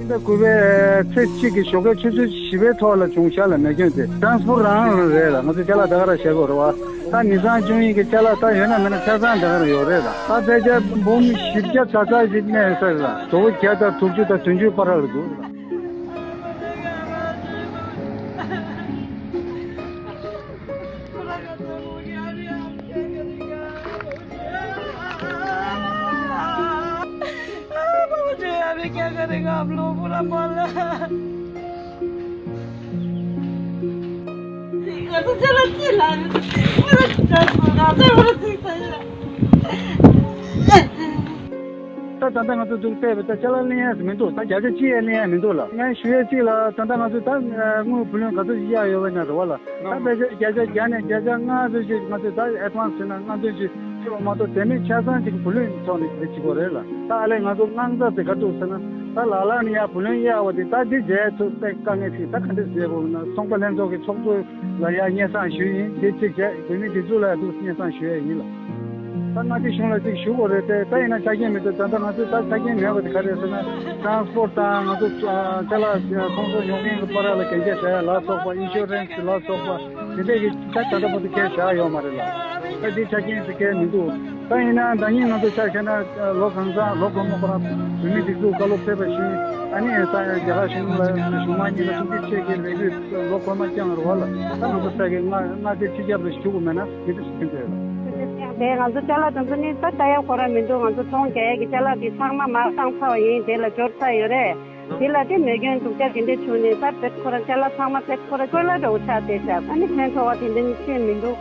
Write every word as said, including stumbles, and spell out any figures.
ཚེས་དགུ་པའི་ཚེས་གཅིག་གི་ཞོགས་ཀའི་ཆུ་ཚོད་བཞི་པའི་ཐོག་ལ་བྱུང་ཤག་ལ་མེ་སྐྱོན་དེ་ཊ་རན་སི་པོར་ཊི་རང་རང་རེད་ལ། ང་ཚོ་ཅ་ལག་ད་ག་རང་བཞག་གི་ཡོད་རེད་བ། ད་མི་ཚང་བཅུ་གཉིས་ཀྱི་ཅ་ལག་ད་ཡོད་ན་མེད་ན་ཆ་ཚང་ད་ག་རང་ཡོད་རེད་ལ། ད་ཕལ་ཆེར་འབུམ་བཞི་བརྒྱ་ཙག་ཙག་ཞིག་གནས་ཡོད་ས་རེད་ལ། བྱེ་བ་བརྒྱ་དང་དྲུག་ཅུ་དང་བདུན་ཅུ་བར་ལ་འདུག་ལ། बाबा जो यहाँ पे क्या करेगा हम लोग, पूरा मोहल्ला। तो चलो चिल्ला। पूरा चिल्ला, पूरा चिल्ला। ད་ད་ལྟ་ང་ཚོ་འདུག་བལྟས་པ་ད་ཅ་ལག་ལེན་ཡས་མི་འདུག་ད་བརྒྱ་ཆ་གཅིག་ཡས་ལེན་ཡས་མི་འདུག་ལ། ངས་ཞུ་ཡས་གཅིག་ལ། ད་ལྟ་ང་ཚོ་ད་དངུལ་བུ་ལོན་ག་ཚོད་གཡར་ཡོད་པ་ན་རེད་བ་ལ། ད་ཕལ་ཆེར་བརྒྱ་ཆ་བརྒྱ་ནས་བརྒྱ་ཆ་ལྔ་ཙམ་ཅིག་ང་ཚོས་ད་ཨེ་ཌི་ཝན་སི་བྱས་ན་ལྔ་བདོ་ཅིག་ཕུལ་བ་མ་གཏོགས་དེ་མིན་ཆ་ཚང་ཅིག་བུ་ལོན་ཐོག་ནས་དེ་བྱེད་དགོས་རེད་ལ། ད་ཨ་ལས་ང་ཚོ་དངངས་འཚབ་དེ་ག་འདུག་ཟེར་ན། ད་ལ་ལ་ནས་ཡར་བུ་ལོན་གཡར་བ་དེ་ད་འདི་འཇལ་ཐུབ་པའི་དཀའ་ངལ་ཞིག་ད་ག་འདྲ་བཟོས་དགོས་ན་ཚོང་པ་ལྷན་ཚོགས་ཀྱི་ཚོགས་གཙོ་ལ་ཡར་སྙན་སེང་ཞུས་ཡིན། འདི་གཅིག་བྱས་བོད་མི་སྒྲིག་འཛུགས་ལ་ཡར་འདུག་སྙན་སེང་ཞུ་ཡས་ཡིན་ལ། ད་མངའ་སྡེ་གཞུང་ལ་ཅིག་ཞུ་དགོས་རེད་དེ། ད་ཡིན་ན་ཆ་རྐྱེན་མེད་དུས་ད་ལྟ་ང་ཚོས་ད་ཆ་རྐྱེན་མེད་པ་དེ་ག་རེད་ཟེར་ན། ཊ་རན་སི་པོར་ཊི་དང་ང་ཚོ་ཅ་ལག་ཁོང་ཚོ་ཉོ་མཁན་གྱི་བར་ལ་གན་རྒྱ་བཞག་ཡ་ལ་སོགས་པ། ཨིན་ཤུ་རན་སི་ལ་སོགས་པ་དེ་འདྲས་ཀྱི་ད་ད་ལྟ་བར་དུ་གང་ཡང་བཞག་ཡོད་མ་རེད་ལ། ད་འདི་ཆ་རྐྱེན་དེ་གང་ཡང་མི་འདུག་ད་ཡིན་ན་ཟླ་ཉིན་ང་ཚོ་ཆ་བཞག་ན་ལོ་གང་ཚང་ལོ་གོང་མ་ཁོ་རང་བོད་མི་སྒྲིག་འཛུགས་བཀའ་སློབ་ཕེབས་པ་བཞིན། ཨ་ནི་ད་རྒྱ་གར་གཞུང་ལ་གཞུང་མང་གཉིས་ལ་ཐུགས་རྗེ་ཆེ་གི་ལས་འགུལ་ལོ་གོང་མ་བསྐྱངས་རེད་བ་ལ། ད་ང་ཚོ་ས་གི་མངའ་མངའ་སྡེ་སྤྱི་ཁྱབ་ལ་ཞུ་དགོས་མེད་ན་མི་འདུག་ཟེར་གྱི་འདུག་དེ་ང་ཚོ་ཅ་ལག་དེ་ཚོ་ནི་ད་ལྟ་ཡང་ཁོ་རང་མི་འདུག་ང་ཚོ་ཚོང་རྒྱག་ཡས་ཀྱི་ཅ་ལག་དེ་ཚང་མ་མར་བཏང་ཚར་བ་ཡིན། དེ་ལ་འབྱོར་ཚར་ཡོད་རེད། དེ་ལ་དེ་མེ་སྐྱོན་སྡུག་ཅག་དེ་འདྲ་བྱུང་ནས་ད་བེད་ཁོ་རང་ཅ་ལག་ཚང་མ་བེད་ཁོ་རང་བཀོལ་ལ་འགྲོ་ཆགས་བསྡད་ཤག་ཨ་ནི་ཕན་ཐོགས་པ་དེ་འདྲ་ནི་ཤེས་མི་འདུག